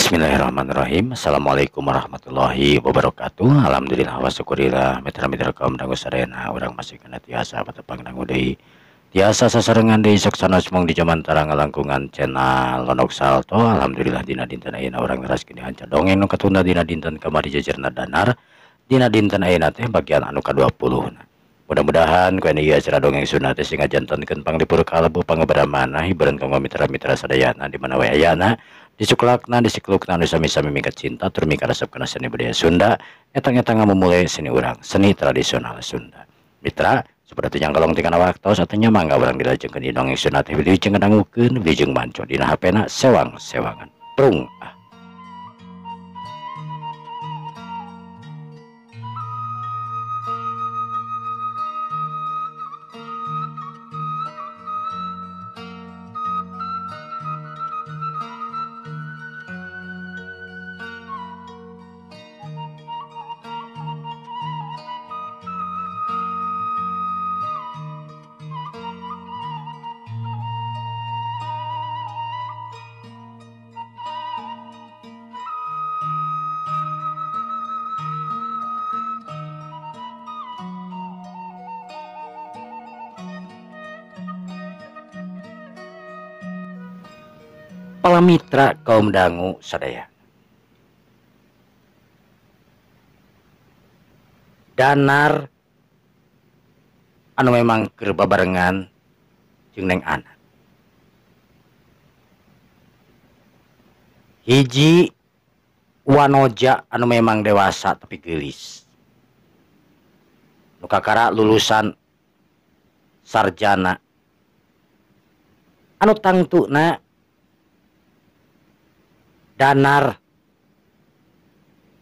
Bismillahirrahmanirrahim. Assalamualaikum warahmatullahi wabarakatuh. Alhamdulillah wa syukurillah. Mitra-mitra kaum dangu sadayana urang masih kana tiasa patepang dangu deui. Tiasa sasarengan deui sok sanos mung di jamantara ngalangkungan channel Lonok Salto. Alhamdulillah dina dinten ayeuna urang neraskeun hanca dongeng nu katunda dina dinten kamari jajarna danar. Dina dinten ayeuna teh bagian anu ka-20. Mudah-mudahan ku ieu acara dongeng Sunda teh sing ngajantenkeun panglipur kalebu pangabaramana hiburan kanggo mitra-mitra sadayana di mana wae ayana. Disuklakna disiklukna anu sami-sami mika cinta tur mika resep kana seni budaya Sunda etang-etang ngamumule seni urang seni tradisional Sunda. Mitra seperti yang kalong tinggal waktos artinya mangga urang dilajengkeun di dongeng Sunda teh wilujeng ngadangukeun wilujeng manco dina HP-na sewang-sewangan prung ah. Para mitra kaum dangu sadaya. Danar anu memang keur babarengan jeung Neng Ana. Hiji wanoja anu memang dewasa tapi geulis. Nu kakara lulusan sarjana. Anu tangtuna Danar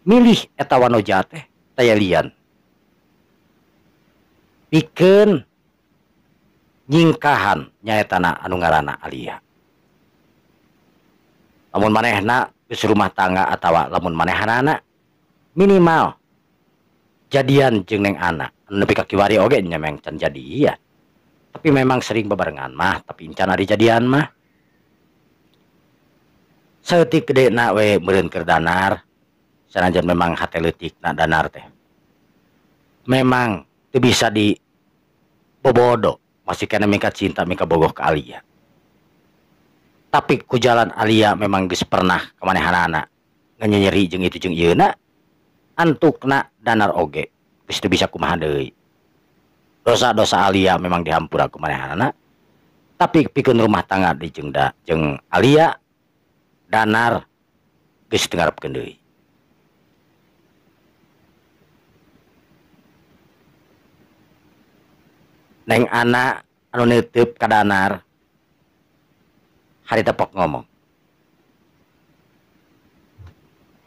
milih eta wanoja teh taya lian pikeun nyingkahan nyaetana anu ngaranna Alia. Lamun manehna geus rumah tangga atawa lamun manehanana minimal jadian jeung Neng Ana anu nepi ka kiwari oge nya memang can jadian. Tapi memang sering bebarengan mah, tapi encan ari jadian mah. Saeutik gedena we meureun keur Danar sanajan memang hate leutikna Danar teh memang teu bisa di bobodo masih kena mika cinta mika bogoh ka Alia. Tapi ku jalan Alia memang geus pernah ka manehanana nganyenyeri jeung itu jeung ieuna antukna Danar oge geus teu bisa kumaha deui. Dosa-dosa Alia memang dihampura ku manehanana, tapi pikeun rumah tangga di jeung da jeung Alia Danar geus teu ngarepkeun deui. Neng Ana anu neuteub ka Danar harita pok ngomong.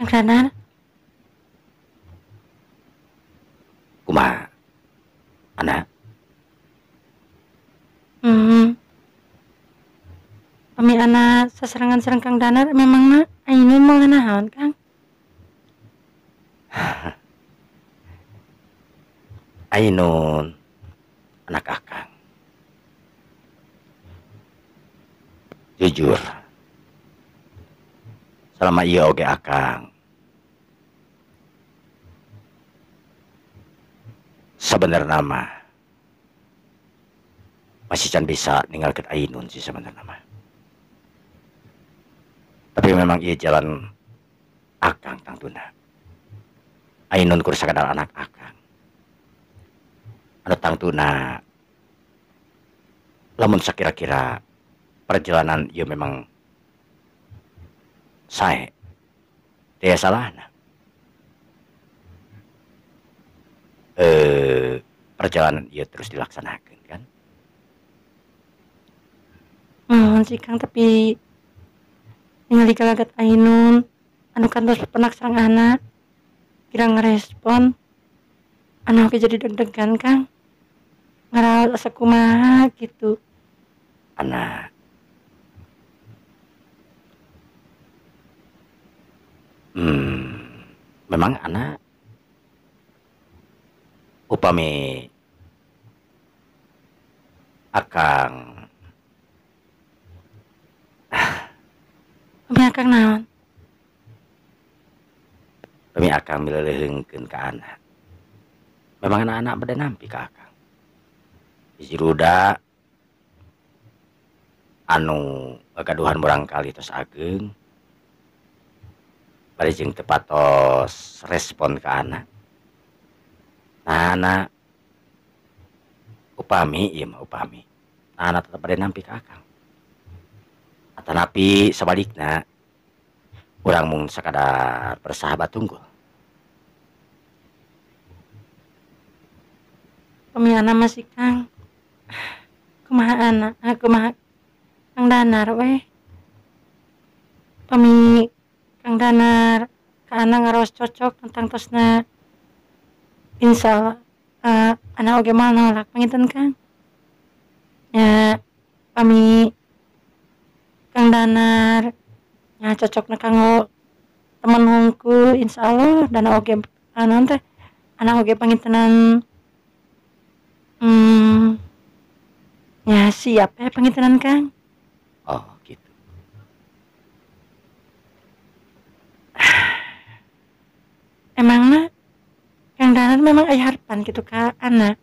Kang Danar. Kumaha? Ana. Pami ana sasarengan sareng Kang Danar memangna Ainun moal naon Kang? Ainun anak akang. Jujur selama ieu oge akang sebenarna mah masih can bisa ninggalkeun Ainun sih sebenarna mah. Tapi memang iya jalan akang tangtuna. Ainun kur sakadar anak akang. Anu tangtuna lamun sakira-kira perjalanan ieu memang sae teu salahna. Perjalanan ieu terus dilaksanakeun kan. Mohon sih Kang, tapi ningali galagat Ainun anu kantos penak sareng anak kira ngerespon anu oge jadi deg-degan Kang, ngaraos asa kumaha gitu. Anak memang anak upami akang Upami akang naon? Akang mileuleheungkeun ka anak. Memang anak-anak bade nampi ka akang. Hiji ruda anu gagaduhan murangkali tos ageng bari jeung teu patos respon ka anak. Nah, anak upami ieu mah upami. Nah, anak tetep bade nampi ka akang. Atanapi sabalikna urang mung sakadar bersahabat tunggul. Pami ana mah sih Kang. Kumaha ana, kumaha Kang Danar weh. Pami Kang Danar ka ana ngaraos cocok tentang tosna. Insyaallah ana oge moal nolak panginten Kang. Nya pami Kang Danar nya cocokna kanggo temen hungkul insyaallah dana oge naon teh ana oge pangintenan nya siap ya pangintenan Kang. Oh gitu. Emangna Kang Danar memang aya harapan gitu ka ana?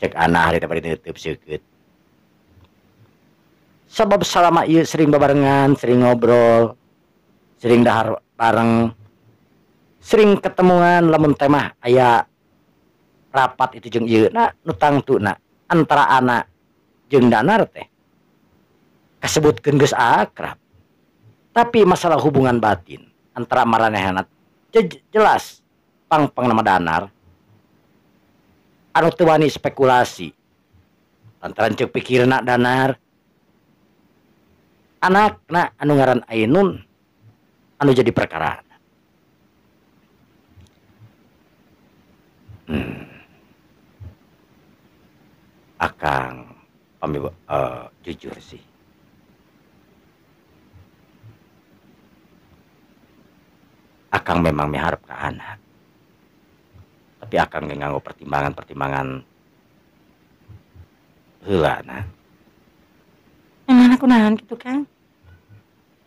Cek ana harita bari neuteub seukeut. Sabab salama ieu sering babarengan, sering ngobrol, sering dahar bareng, sering ketemuan lamun teh mah aya rapat itu jeung ieu na nu tangtuna antara anak jeung Danar teh kasebutkeun geus akrab. Tapi masalah hubungan batin antara maranehna jelas pang-pang nama Danar anu teu wani spekulasi lantaran ceuk pikirna Danar anakna anu ngaran Ainun anu jadi perkara. Akang pami jujur sih. Akang memang miharep ka anak. Tapi akang ge nganggo pertimbangan-pertimbangan heula na. Emang aku nahan gitu Kang?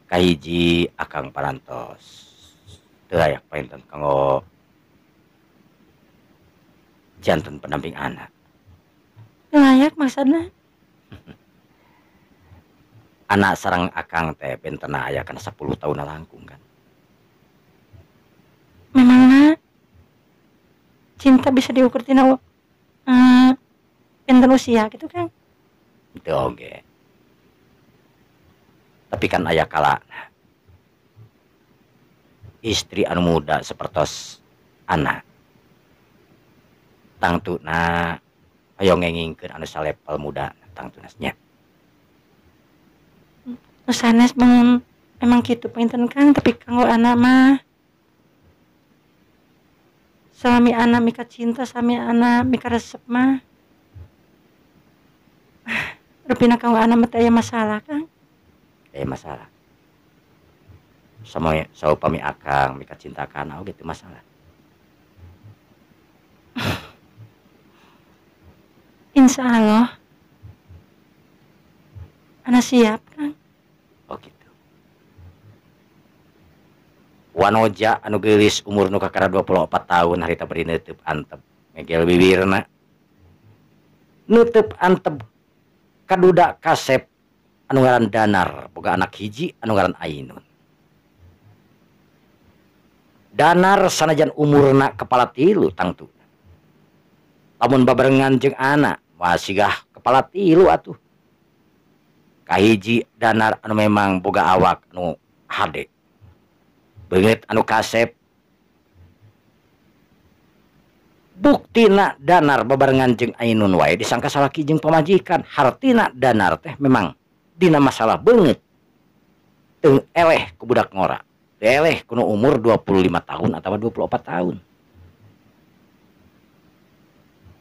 Kahiji akang parantos teu layak painten kanggo janten pendamping anak. Teu layak maksudna? Anak sareng akang teh bentena aya kana 10 tahun langkung kan. Memangna cinta bisa diukur tina benten usia gitu Kang? Teu oge. Tapi kan aya kalana istri anu muda sapertos anak tangtuna hoyong ngengingkeun anu salepel muda tangtuna nya. Nu sanes memang kitu panginten Kang, tapi kanggo anak mah salami anak mika cinta, sami anak mika resep mah rupina kanggo anak mah teu aya masalah Kang. Masalah sama saupami akang mika cinta kana oge teu masalah. Insyaallah ana siap Kang. Oh gitu. Wanoja anu geulis umur nu kakara 24 tahun harita bari neuteub antep ngegel bibirna neuteub antep kaduda kasep anu ngaran Danar boga anak hiji anu ngaran Ainun. Danar sanajan umurna kepala tilu tangtuna. Lamun babarengan jeung anak masigah kepala tilu atuh. Kahiji Danar anu memang boga awak anu hade. Beungeut anu kasep. Buktina Danar babarengan jeung Ainun wae disangka salaki jeung pamajikan. Hartina Danar teh memang dina masalah beungeut teu eleh ku budak ngora, teu eleh kuno umur 25 tahun atau 24 tahun.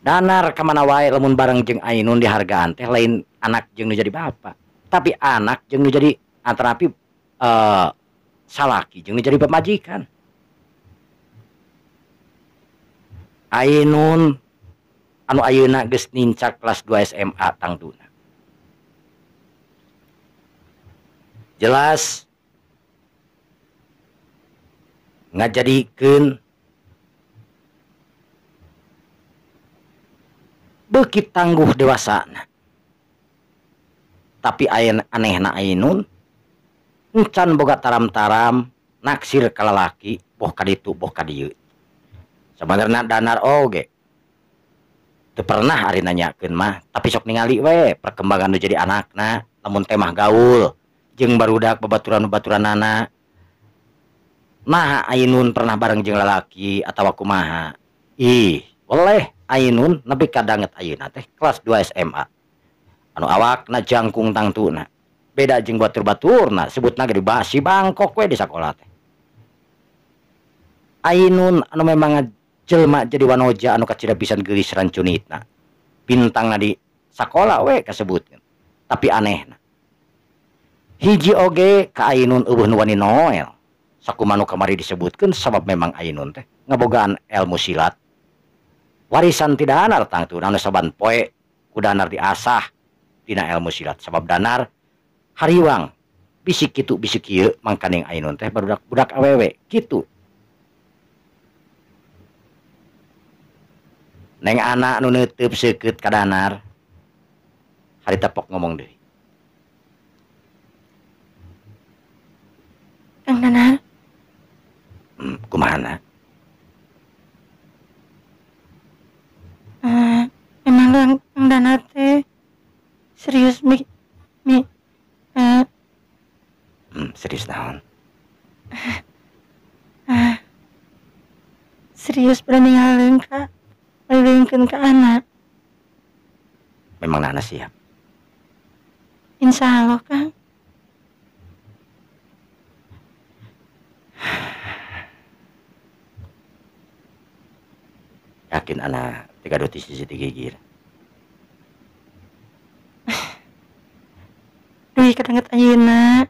Danar kamana wae lamun bareng jeung Ainun dihargaan teh lain anak jeung nu jadi bapak, tapi anak jeung nu jadi antarapi salaki jeung nu jadi pamajikan. Ainun anu ayeuna geus nincak kelas 2 SMA tangtuna. Jelas Ngajadikeun beuki tangguh dewasana. Tapi anehna Ainun encan boga taram-taram naksir ka lalaki boh ka ditu boh ka dieu. Sabenerna Danar oge teu pernah ari nanyakeun mah, tapi sok ningali we perkembangan nu jadi anakna lamun teh mah gaul jeung barudak babaturan-babaturanana. Nah Ainun pernah bareng jeung lalaki atawa kumaha? Ih, weleh Ainun nepi ka danget ayeuna teh kelas 2 SMA. Anu awakna jangkung tangtuna. Beda jeung batur-baturna, sebutna ge dibasi bangkok we di sakola teh. Ainun anu memang jelma jadi wanoja anu kacida pisan geulis rancunitna. Bintangna di sakola we kasebutkeun. Tapi anehna. Hiji oge ka Ainun eueuh nu wani noel. Sakumaha nu kamari disebutkeun sabab memang Ainun teh ngabogaan ilmu silat. Warisan ti Danar tangtuna anu saban poe ku Danar diasah dina ilmu silat sabab Danar hariwang bisik kitu bisik kieu mangkaning Ainun teh barudak budak awewe kitu. Neng anak nu neuteub seukeut ka Danar harita pok ngomong deui. Kang Danar. Kumaha? Memang Kang Danar teh serius mi serius naon? Serius berani ngaleung ka ngaleungkeun ka anak. Memang anak siap. Insya Allah Kang. Yakin anak tiga dua sisi gigir. Duh kadanget ayeuna.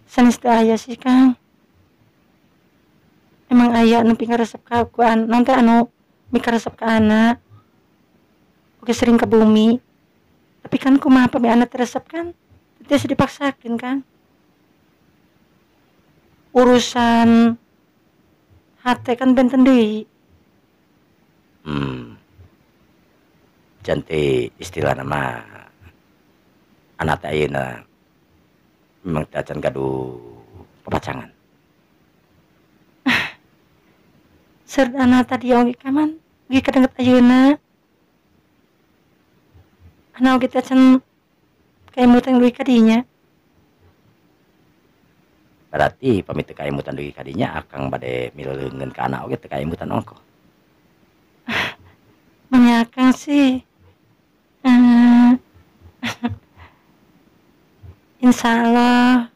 Sanes teu aya sih Kang. Emang aya anu pikaresep ka ku an, naon teh anu mikaresep ka anak. Oke sering ke bumi. Tapi kan kumaha pami anak teresep kan? Teu tiasa dipaksakeun Kang. Urusan hate kan benten deui. Cantik istilah nama anak teh ayeuna memang teh acan gaduh papacangan. Seur anak tadi oge kaman ge kadenget ayeuna. Anak oge teh acan kaemutan dugi ka dinya. Berarti pamit teu kaemutan dugi ka dinya akang bade mileungeun ka anak oge teu kaemutan ongkoh. Manya akang sih insya Allah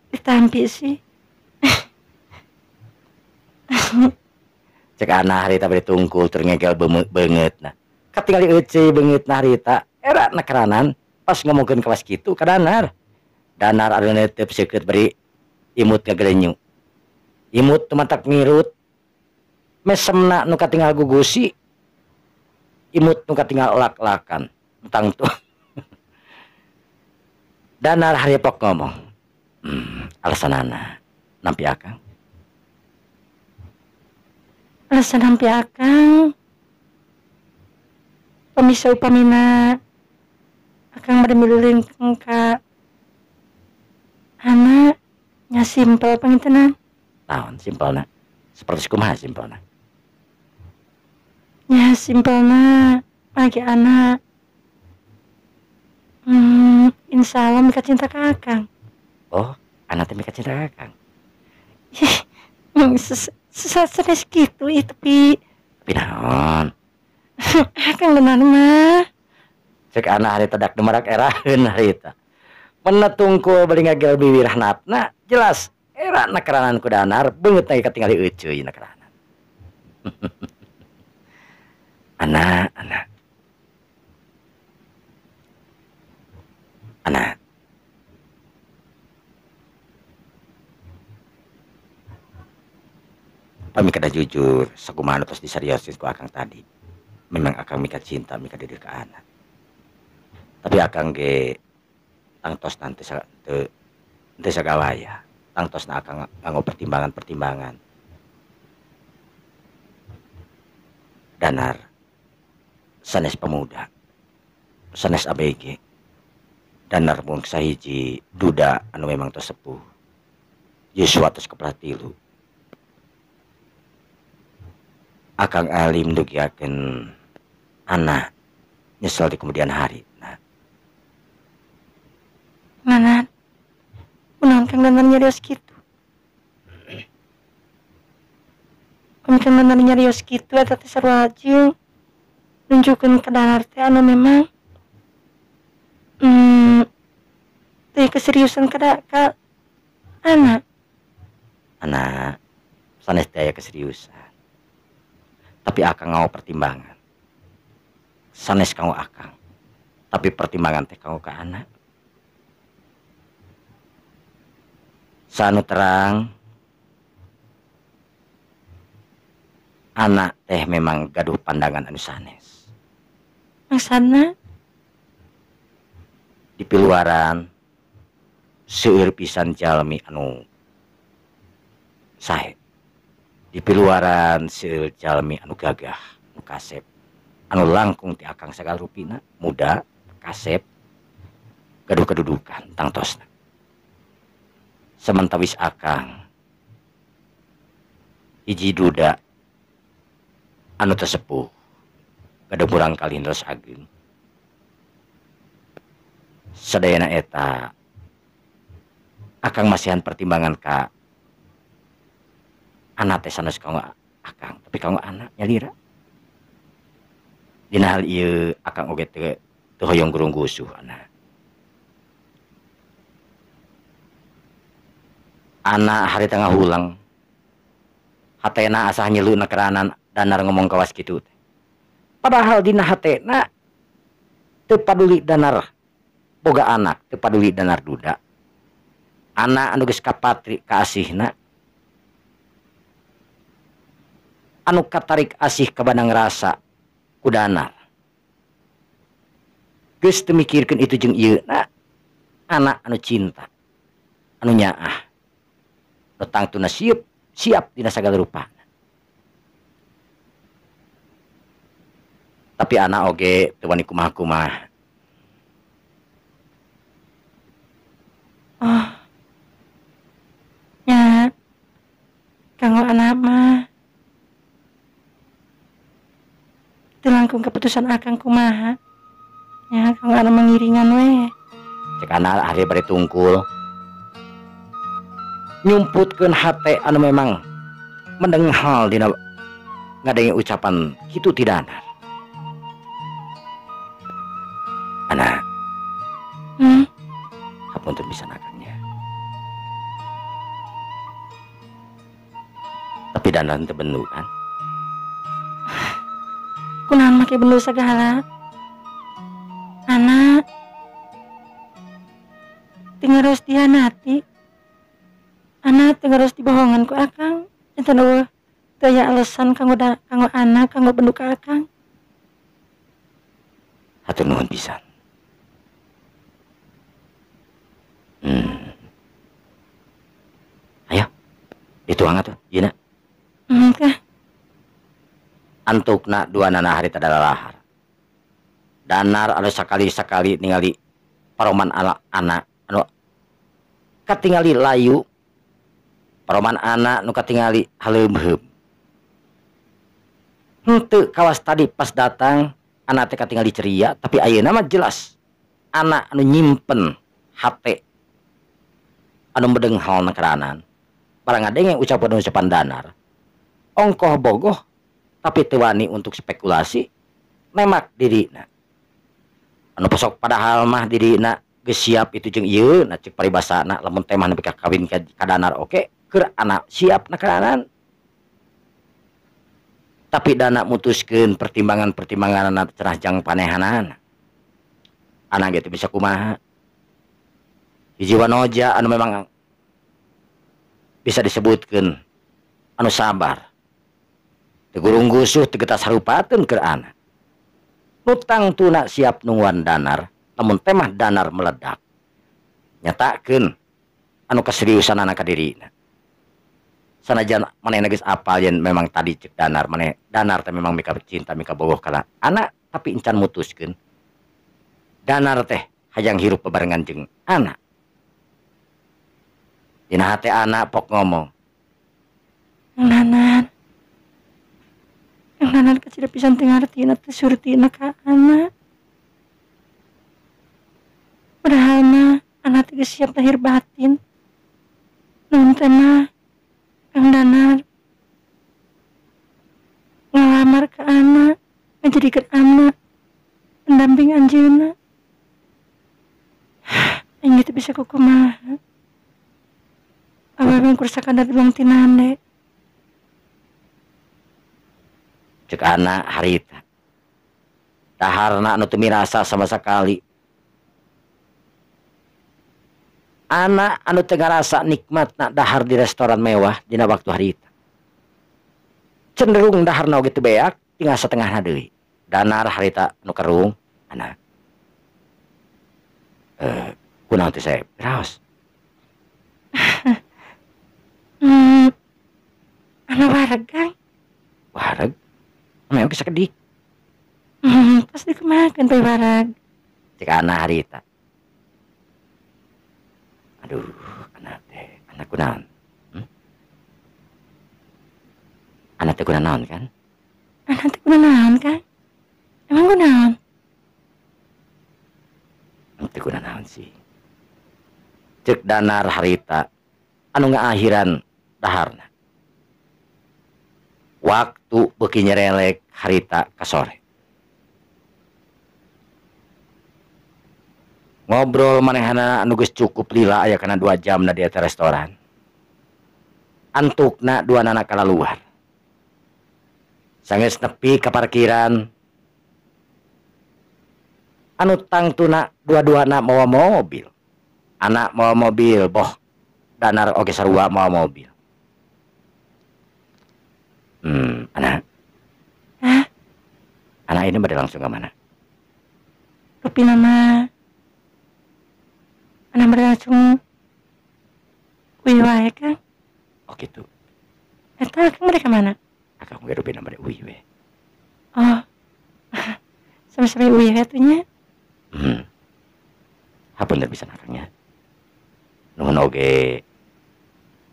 ditampi sih. Cek anak harita bade tungkul tur ngegel beungeutna. Katingali euceuy beungeutna harita era nakeranan pas ngomongkeun kelas kitu ka Danar. Danar anu neuteub seukeut bari imut ngagrenyu. Imut teu matak ngirut. Mesemna nu katingal gugusi. Imut nu katingal lak-lakan. Tangtu. Danar haripok ngomong. Alasanana nampi akang. Alasan nampi akang. Pamisa upamina akang bade miluleungkeun ka anak nya simpel pangintenan. Naon simpelna? Seperti kumaha simpelna? Nya simpelna pagi anak. Insya Allah mika cinta ka akang. Oh, anak teh mika cinta ka akang. Seres kitu ih tapi naon? Akang benar mah. Cek anak harita dak dumarak eraheun harita. Menetungkul bari ngagel biwir hanapna jelas era nakeranan ku Danar beungeut na katingali euceuy nakeranan. Anak, anak. Anak. Pami kada jujur sakumaha tos disariosin ku akang tadi. Memang akang mika cinta mika deudeuh ka anak. Tapi akang ge tangtos nanti teu Henteu sagawaya tangtosna akang nganggo pertimbangan-pertimbangan. Danar sanes pemuda, sanes ABG. Danar mung sahiji duda anu memang tos sepuh. Yuswa tos kepala tilu. Akang alim dugiakeun anak nyesel di kemudian hari. Nah. Mana? Kunaon Kang Danar nyarios kitu? Kami Kang Danar nyarios kitu eta teh sarua jeung nunjukkeun ka Danar teh anu memang teh keseriusan ka anak. Anak sanes teh aya keseriusan. Tapi akang ngao pertimbangan. Sanes kanggo akang. Tapi pertimbangan teh kanggo ka anak. Sanu terang anak teh memang gaduh pandangan anu sanes. Maksudna? Di piluaran seueur pisan jalmi anu sae. Di piluaran seueur jalmi anu gagah, anu kasep, anu langkung ti akang sagala rupina, muda, kasep, gaduh kedudukan tangtosna. Sementawis akang hiji duda anu tersepuh gaduh murang kali terus ageung. Sadayana eta akang masihan pertimbangan ka anak teh sanes kanggo akang, tapi kanggo anak nyalira. Dina hal ieu akang oge teu hoyong gurunggusuh anak. Anak hari tengah hulang hatena asah nyilu nakeranan Danar ngomong kawas kitu teh. Padahal dina hatena teu paduli Danar boga anak, teu paduli Danar duda. Anak anu geus kapatri ka asihna, anu katarik asih ka banang rasa ku Danar. Geus teu mikirkeun itu jeung ieu na, anak anu cinta, anu nyaah, nu tangtuna siap dina sagala rupa. Tapi anak oge teu wani kumaha-kumaha. Oh. Ya. Kanggo anak mah teu langkung keputusan akang kumaha. Ya, kanggo anak mengiringan we. Cek anak ari bari tungkul. Nyumputkeun hate anu memang mendenghal dina ngadenge ucapan kitu ti Danar. Anak. Hapunten pisan akangnya. Tapi Danar teu bendu kan? Kunaon make bendu sagala? Anak teu ngaros dihanati. Anak teu ngaros dibohongan ku akang. Enten eueuh teu aya alasan kanggo kanggo anak kanggo bendu ka akang. Hatur nuhun pisan. Ayo, dituang atuh, yeuna. Kah. Antukna dua nana hari tadalalahar. Danar anu sakali-sakali ningali paroman ala anak anu katingali layu, paroman anak nu katingali haleumheum. Henteu kawas tadi pas datang anak teh katingali ceria, tapi ayeuna mah jelas anak anu nyimpen hate anu medenghal nakeranan. Barang ngadenge ucapan-ucapan Danar, ongkoh bogoh tapi teu wani untuk spekulasi nemak dirina. Anu posok padahal mah dirina geus siap itu jeung ieu na cek paribasana lamun teh mah nepi ka kawin ka Danar oke keur anak siap nakeranan. Tapi Dana mutuskeun pertimbangan-pertimbanganna cenah jang panehanana. Anak ge teu bisa kumaha. Hiji wanoja anu memang bisa disebutkeun anu sabar. Teu gurunggusuh teu getas harupateun keur anak. Nu tangtuna siap nungguan Danar, lamun temah Danar meledak. Nyatakeun Anu keseriusan anak ka dirina. Sanajan manehna geus apal yen memang tadi cek Danar maneh Danar teh memang mika cinta mika bogoh kana anak tapi encan mutuskeun. Danar teh hayang hirup bebarengan jeung anak. Dina hate anak pok ngomong. Kang Danar kecil pisan teu ngartina teh surtina ka anak. Padahal mah anak teh geus siap lahir batin. Nun teh mah Kang Danar ngalamar ke anak, ngajadikeun anak pendamping anjeunna. Aing teh bisa kukumaha. Awewe kur sakadar duang tinande. Cek anak harita. Daharna anu teu mirasa sama sekali. Anak anu teu ngarasa nikmatna dahar di restoran mewah dina waktu harita. Cenderung daharna oge teu beak, tinggal setengahna deui. Danar harita anu kerung anak. Kunaon teh saya raos? Anak wareg, Kang. Wareg? Memang geus sakedik. Pas dikumahakeun teh wareg. Cek anak harita. Aduh, anak teh, anak kunaon? Anak teh kunaon kan? Anak teh kunaon kan? Emang kunaon? Teu kunaon sih. Cek Danar harita anu ngaakhiran daharna. Waktu beuki nyerelek harita ka sore. Ngobrol manehana anu geus cukup lila aya kana 2 jam na di eta restoran. Antukna dua nana kalaluar. Sanggeus nepi ka parkiran. Anu tangtuna dua-duana mawa mobil. Anak mawa mobil, boh Danar oge sarua mawa mobil. Anak. Hah? Anak ini bade langsung ke mana? Rupina mah anak bade langsung uih wae, Kang. Oh gitu. Eta Akang bade ka mana? Akang ge rupina bade uih we. Oh. Sama-sama uih we atuh nya. Hapunten pisan Akangnya. Nuhun oge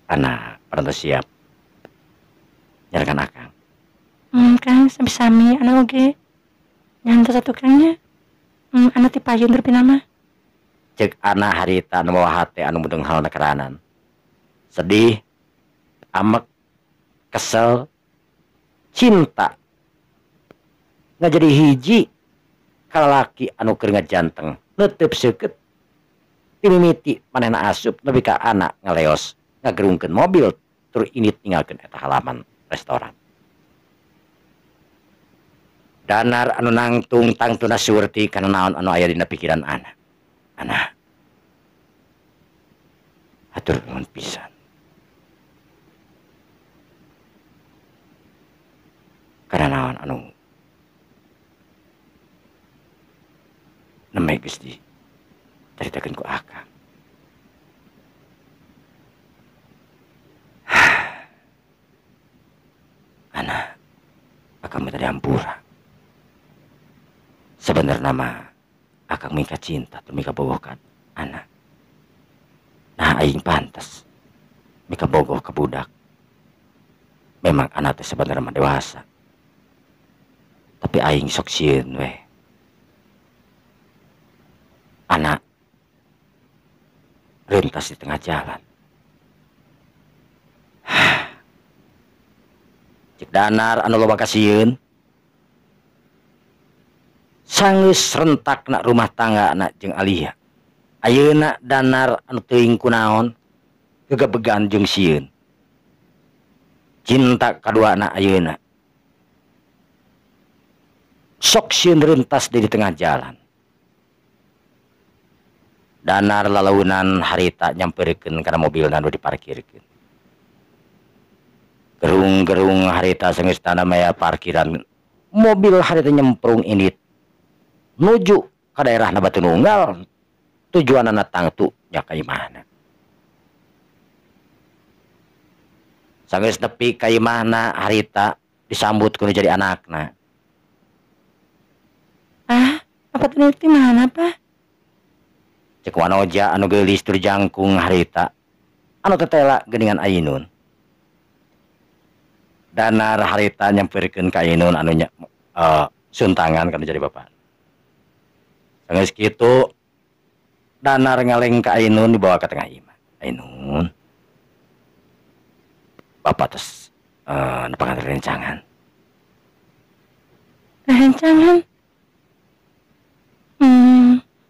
anak parantos siap nyarekan Akang. Kang sami-sami anak oge. Nyantos atuh Kang nya. Anak ti payun rupina mah. Cek anak harita anu mawa hate anu mudeng halna keranan. Sedih, amek, kesel, cinta. Ngajadi hiji kalalaki anu keur ngajanteng neuteup seukeut. Timimiti manehna asup nepi ka anak ngaleos ngagerungkeun mobil tur init ninggalkeun eta halaman restoran. Danar anu nangtung tangtuna surti kana naon anu aya dina pikiran anak. Anak. Hatur nuhun pisan. Kana naon anu nembe geus dicaritakeun ku Akang. Anak, Akang minta diampura. Sebenarnya mah Akang mika cinta atau mika bogoh ka anak. Nah aing pantas mika bogoh ke budak. Memang anak teh sebenarnya mah dewasa. Tapi aing sok sieun weh. Anak rentas di tengah jalan. Cek Danar anu loba kasieun. Sanggeus rentak nak rumah tangga anak jeung Alia. Ayeuna Danar anu teuing kunaon gegebegan jeung sieun. Cinta kaduana ayeuna. Sok sieun rentas di tengah jalan. Danar lalaunan harita nyamperkeun kana mobilna nu diparkirkeun. Gerung-gerung harita sanggeus tanda maya parkiran mobil harita nyemprung indit nuju ka daerahna Batu Nunggal, tujuanana tangtu nya ka imahna. Sanggeus nepi ka imahna harita disambut ku nu jadi anakna. Ah, apa teh di mana, Pak? Cek Wanoja anu geulis tur jangkung harita anu tetela geuningan Ainun. Danar harita nyamperkeun ka Ainun anu suntangan kana jadi bapak. Sanggeus kitu Danar ngaleng ka Ainun dibawa ke tengah imah. Ainun, bapak tos nepangan rencangan. Rencangan?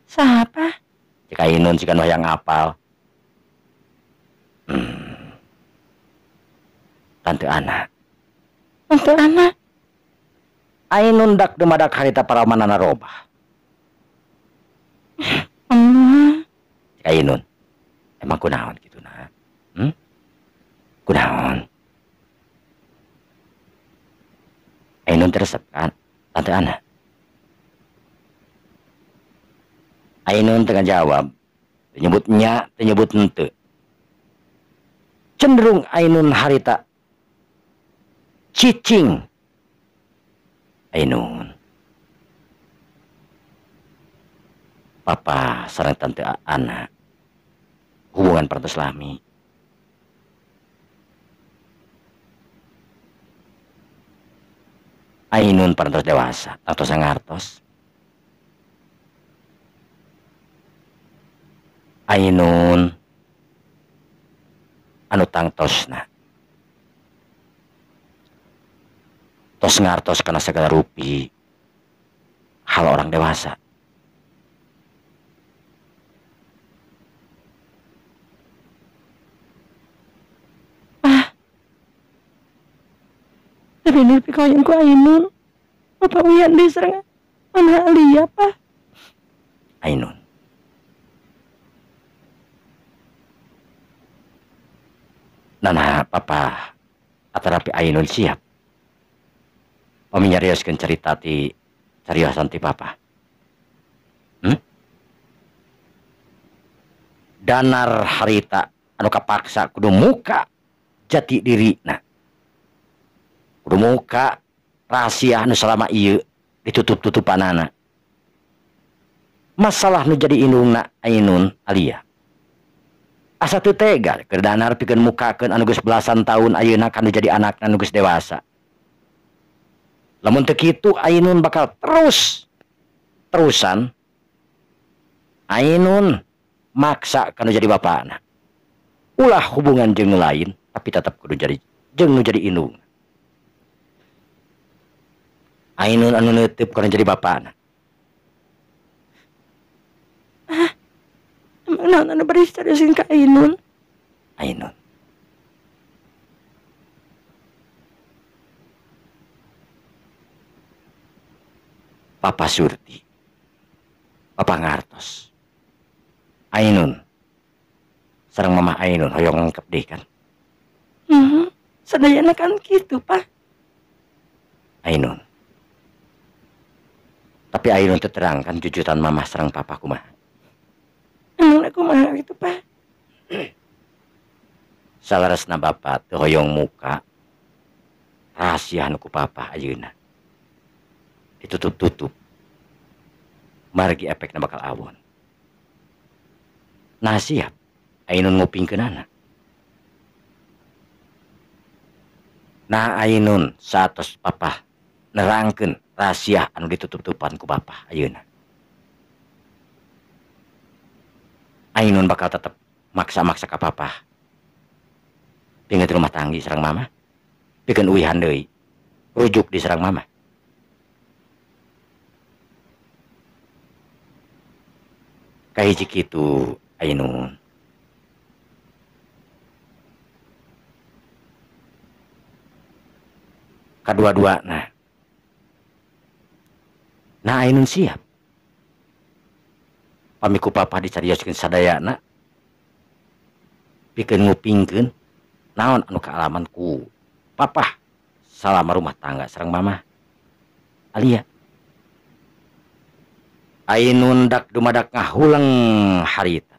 Siapa? Cek Ainun sih kan hayang apal. Tante Ana. Tante Ana? Ainun dak dumadak harita paramanana robah. Cek Ainun, emang kunaon gitu nah? Kunaon? Ainun teresep kan Tante Ana? Ainun tengah jawab, menyebut nya, menyebut ente. Cenderung Ainun harita cicing. Ainun, papa sareng Tante Ana hubungan parantos lami. Ainun parantos dewasa, tangtos ngartos. Ainun anu tangtosna tos ngartos kana segala rupi hal orang dewasa. Ah, tapi ini pikoyong ku Ainun, bapak uyan di serang mana Alia pak? Ainun, nana papa atarapi Ainun siap pami nyarioskeun carita ti cariosan ti papa. Danar harita anu kapaksa kudu muka jati dirina, kudu muka rahasia anu selama ieu ditutup-tutupanana. Masalah nu jadi indungna Ainun Alia. Asa teu tega keur Danar pikeun mukakeun anu geus belasan tahun ayeuna kanu jadi anakna nu geus dewasa. Lamun teu kitu Ainun bakal terus terusan Ainun maksa kanu jadi bapana. Ulah hubungan jeung nu lain tapi tetap kudu jadi jeung nu jadi indung. Ainun anu neuteub kanu jadi bapana. Ah, emang naon anu bari seriusin ka Ainun? Ainun, Papa Surti, Papa ngartos. Ainun sareng Mama Ainun hoyong ngengkep deui kan? Sadayana kan kitu, Pak. Ainun, tapi Ainun teu terang kan jujutan Mama sareng Papa kumaha? Emang kumaha gitu, Pak? Salaresna Bapak teu hoyong muka rahasia anu ku Papa ayeuna ditutup-tutup, margi efekna bakal awon. Nah siap Ainun ngupingkeunana. Nah Ainun saatos Papa nerangkeun rahasia anu ditutup-tutupan ku Papa ayeuna, Ainun bakal tetep maksa-maksa ka Papa pingin rumah tanggi sareng Mama, pikeun uihan deui rujuk di sareng Mama. Kahiji kitu Ainun, kadua-dua nah. Nah Ainun siap pami ku Papa dicarioskeun sadayana pikeun ngupingkeun naon anu kaalaman ku Papa salama rumah tangga sareng Mama Alia. Ainun dak dumadak ngahuleng harita.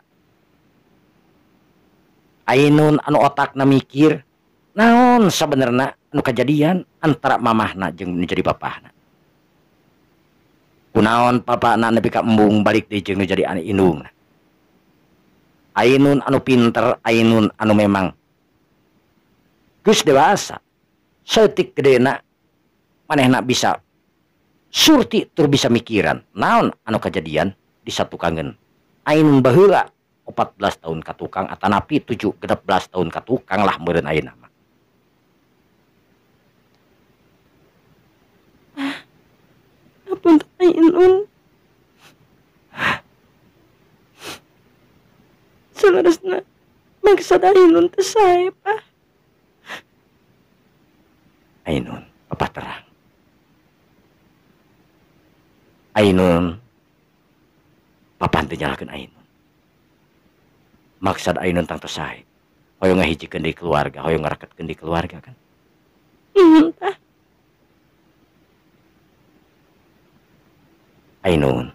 Ainun anu otakna mikir Naon sabenerna anu kajadian antara mamahna jeung nu jadi bapahna. Kunaon bapakna nepi ka embung balik deui jeung nu jadi anak indungna. Ainun anu pinter, Ainun anu memang geus dewasa. Saeutik gedena manehna bisa surti tur bisa mikiran naon anu kajadian di satukangeun. Ainun baheula 14 tahun ka tukang atanapi 7-16 tahun ka tukang lah meureun ayeuna mah. Apunten Ainun. Saleresna maksud Ainun teh sae, Pak. Ainun, papa terang. Ainun, papa teu nyalahkeun Ainun. Maksud Ainun tangtos sae. Hoyong ngahijikeun di keluarga, hoyong ngareketkeun di keluarga kan. Tah. Ainun,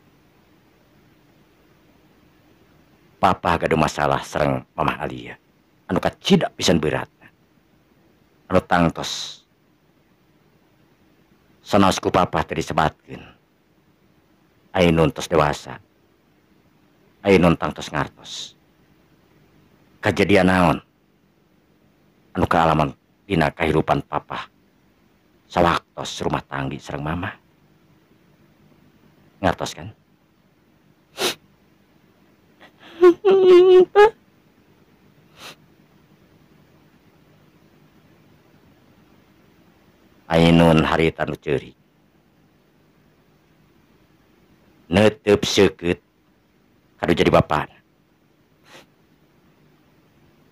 papa gaduh masalah sareng Mamah Alia anu kacida pisan beratna, anu tangtos sanaos ku papa teh disebatkeun. Ainun tos dewasa, Ainun tangtos ngartos kajadian naon anu kaalaman dina kahirupan papa sawaktos rumah tanggi sareng mamah. Ngartos kan? Ainun harita nu ceurik neuteub seukeut kadu jadi bapana.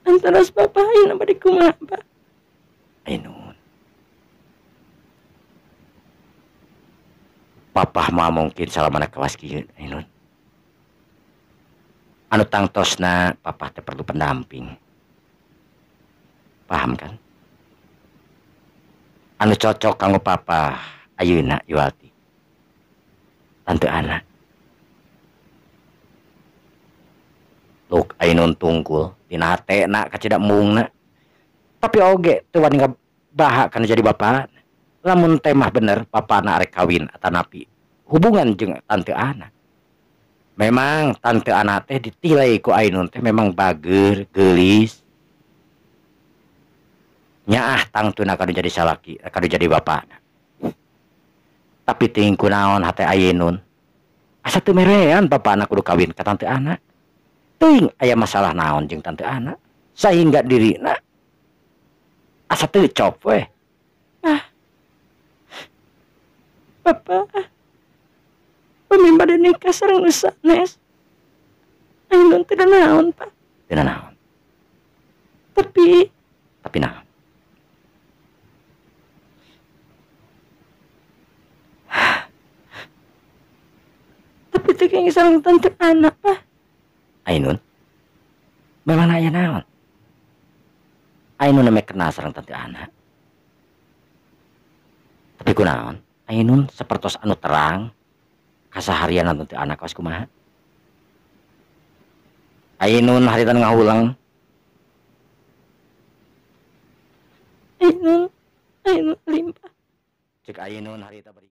Antara bapak ayeuna bade kumaha, Pak? Ainun, papah mah mungkin salamana kawas kieu Ainun. Anu tangtosna papah teh perlu pendamping. Paham kan? Anu cocok kanggo papah ayeuna Iwati. Tante Ana. Luk Ainun tungkul dina hatena kacida embungna. Tapi oge teu wani ngabaha kana jadi bapak. Lamun teh mah bener bapana arek kawin atanapi hubungan jeung Tante Ana. Memang Tante Ana teh ditilai ku Ainun teh memang bager, geulis. Nyaah tangtuna kadu jadi salaki, kadu jadi bapana. Tapi teuing kunaon hate Ainun. Asa teu merean bapana kudu kawin ka Tante Ana. Teuing aya masalah naon jeung Tante Ana sehingga dirina asa teu cop weh. Ah. Bapak, pami bade nikah sareng nu sanes. Ainun teu naon, Pak. Teu naon. Tapi naon? Tapi teu kenging sareng Tante Ana, Pak. Ainun, memang aya naon? Ainun namanya kenal sareng Tante Ana. Tapi kunaon? Ainun sapertos anu terang kasaharian Tante Ana kawas kumaha? Ainun harita nu ngahulang. Ainun, Ainun limpah. Cek Ainun harita beri.